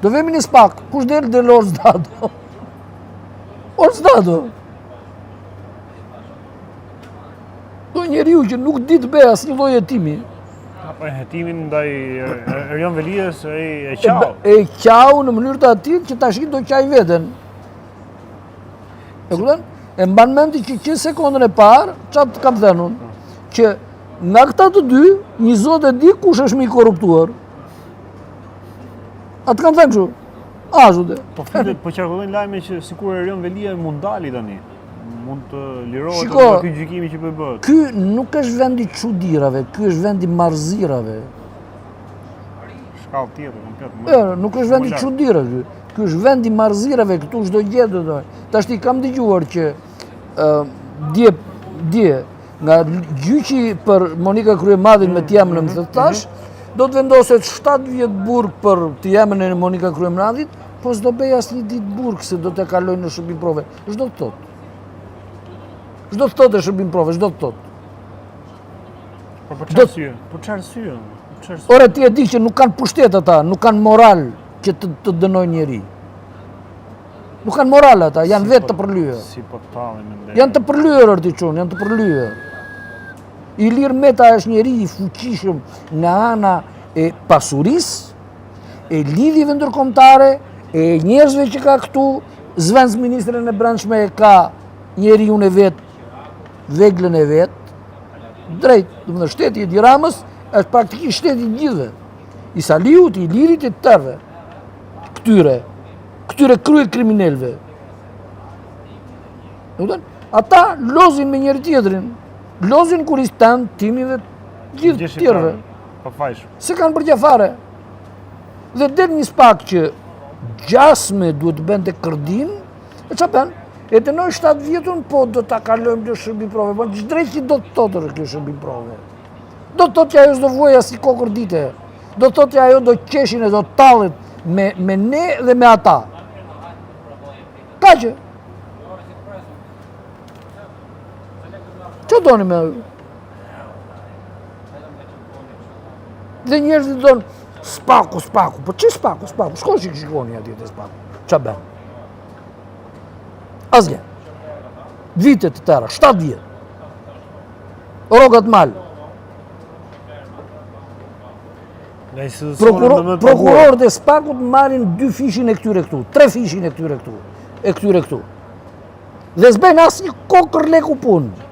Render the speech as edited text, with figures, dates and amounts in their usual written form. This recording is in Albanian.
Do vemi në spak, kush del del Ols Dado. Ols Dado. Do njeriu që nuk di të bëjë asnjë lloj hetimi. Po hetimin ndaj Erion Veliajs e, e qau. E, e qau në mënyrë të atillë që tashi do qajë veten. E kupton? E mban mend që që sekondën e parë, ça të kam thënë unë, që nga këta të dy, një zot e di kush është më i korruptuar. A të kam thënë kështu? A, zot e. Po flitet, po qarkullojnë lajme që sikur Erion Veliaj mund dali tani. Mund të lirohet Shiko, nga ky gjykimi që po i bëhet. Ky nuk është vendi i çudirave, ky është vendi i marrëzirave. Shkallë tjetër, komplet. E, nuk është vendi i çudirave ky. Ky është vendi i marrëzirave, këtu çdo gjë do të. Tashti kam dëgjuar që ë dje dje nga gjyqi për Monika Kryemadhin me të jëmën më të tash, mhm. do të vendoset 7 vjet burg për të jëmën e Monika Kryemadhit, po s'do bëj asnjë ditë burg se do të kalojë në shërbim prove. Ç'do të thotë? Ç'do të thotë shërbim prove, ç'do të thotë? Po për çfarë arsye? Për çfarë arsye? Ore ti e di që nuk kanë pushtet ata, nuk kanë moral që të, të dënojnë njeri. Nuk kanë moral ata, janë si vetë po, të përlyer. Si po tallin me nderin. Janë të përlyer or ti çun, janë të përlyer. Ilir Meta është njeri i fuqishëm nga ana e pasurisë, e lidhjeve ndërkombëtare, e njerëzve që ka këtu, zëvendësministren e brendshme e ka njeriun e vet, veglën e vet, drejt, domethënë shteti i Edi Ramës është praktikisht shteti i gjithëve. I Saliut, i Ilirit, i të tërëve. Këtyre, këtyre kryekriminelëve. Domethënë, ata lozin me njëri tjetrin, lozin kurriz tënd, timin dhe gjithë të tjerëve. Po fajsh. S'e kanë për gjë fare. Dhe del një spak që gjasme duhet të bënte kërdinë, e ça bën? E dënoi 7 vjetun, po do ta kalojmë në shërbim prove. Po ç'dreqi do të thotë kjo shërbim prove. Do të thotë që ajo s'do vuajë asnjë kokërr dite. Do të thotë që ajo do qeshin e do tallet me, me ne dhe me ata. Kaq. Që doni me... Dhe njerëzit thonë, spaku, spaku, po që spaku, spaku, shko që shikoni atje te spaku, ça bën? Asgjë. Vite të tëra, 7 vjet. Rrogat mal. Prokurorët e spakut marrin dyfishin e këtyre këtu, trefishin e këtyre këtu, e këtyre këtu. Dhe s'bëjnë asnjë kokërr leku punë.